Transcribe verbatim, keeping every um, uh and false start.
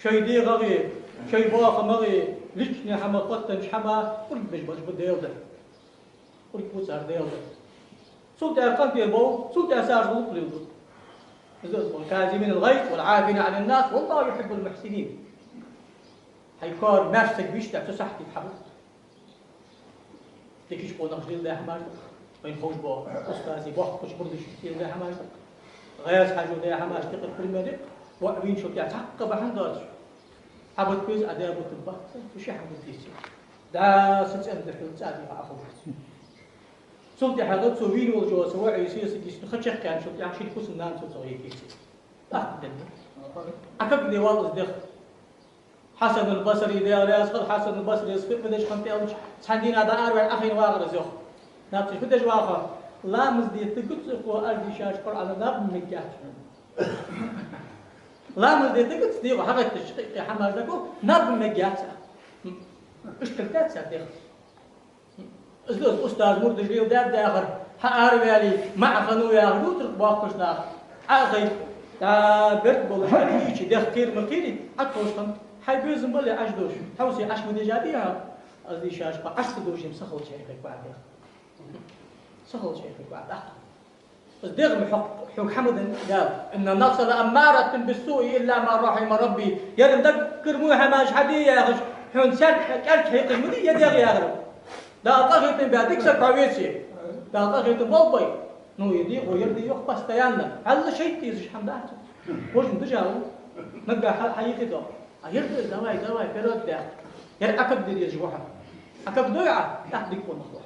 Шоай дегӀах, шоай бахамах, личный хӀамах хоттаденнача хӀамах кӀург беш болаш ба Даьла духьа. КӀург бу цар Даьла духьа. Цул тӀехьа къинтӀера бов, цул тӀехьа цар гӀулакх леладу. Из да из: والكاظمين الغيظ والعافين عن الناس والله يحب المحسنين. Хьай кара маьрша саг вийча, цу сахьте хьабу. Дикача къонахаша леладаь хӀамаш да-кх, вайна ховш бола устазий, боккхача мурдашта леладаь хӀамаш да-кх, ГӀаьз-Хьажо даь хӀамаш да-кх, пример да-кх. ВоӀ вийначул тӀехьа цхьаккха бахьан доацаш, Ӏа бутт беза, Ӏа даь бутт бац, цу ши хӀаман дийцар. Да, са цӀен духьал цӀа дийха Ӏа ховш. Цул тӀехьагӀа цо вийна волча са воӀа сесаг йисте ха чакхъяьнначул тӀехьагӀа ший кусан нана цо цох йига йицъяьй. ТӀаккха денна. Ӏа кагде валла из дех. Хьасанул Басри, Даьла раьза хилва, Хьасанул Басрес хи а ма деш хиннад, тӀелча цхьан дийнахьа дӀаараваьнна Ӏохайна вагӀар из, йоах. Наб ца деш, фу деш вагӀа хьо? Ламаз де тигац-кх, аз дийшача Къуръана наб ма мег яц хьона. Ламаз де тигац, дегӀо хьагӀаттача кхы-кхы хӀамаш да-кх, наб ма мег яц. Иштта дац цар дегӀ. Из да из устаз мурдаша леладаьд яхар, хьаараваьле, маӀа хиннав яхаш дувцар-кх боккхийча наха. Ӏа а хайта, дӀа берд болаш хьайийча, дегӀ кхера ма кхерий, Ӏа тховш хиннад. Хьай безам бале Ӏаш дош, хьовсе Ӏаш ма деш а дий хьа, аз дийшача Къуръа-, Ӏаш ца дувш-м сахилча хьекхаргва Ӏа дегӀ. Сахилча хьекхаргва Ӏа дегӀ. Из дегӀ ма хьо-, хьога хӀама деннад Дала: إن النفس لأمارة بالسوء إلا ما رحم ربي. Ер-м даггара во хӀамаш хьаде яхаш, хьона царга кӀаьрга хьекхарг ма дий ер дегӀ, яхар. Дала къахетам баь дика саг хьо веце, Дала къахетам болба вай. Ну, ер дегӀо, ер дегӀо, йоах, постоянно. Валлахӏи, шайтӀа дезаш хӀама дац. Хожам дажа ва. Наггахьа хьа-, хьайийкхий дегӀ. А ер да, давай, давай, вперёд, дегӀ. Ер Ӏа кагде дезаш ва хьо. Ӏа кагдой Ӏа, тӀаккха дика къонах ва.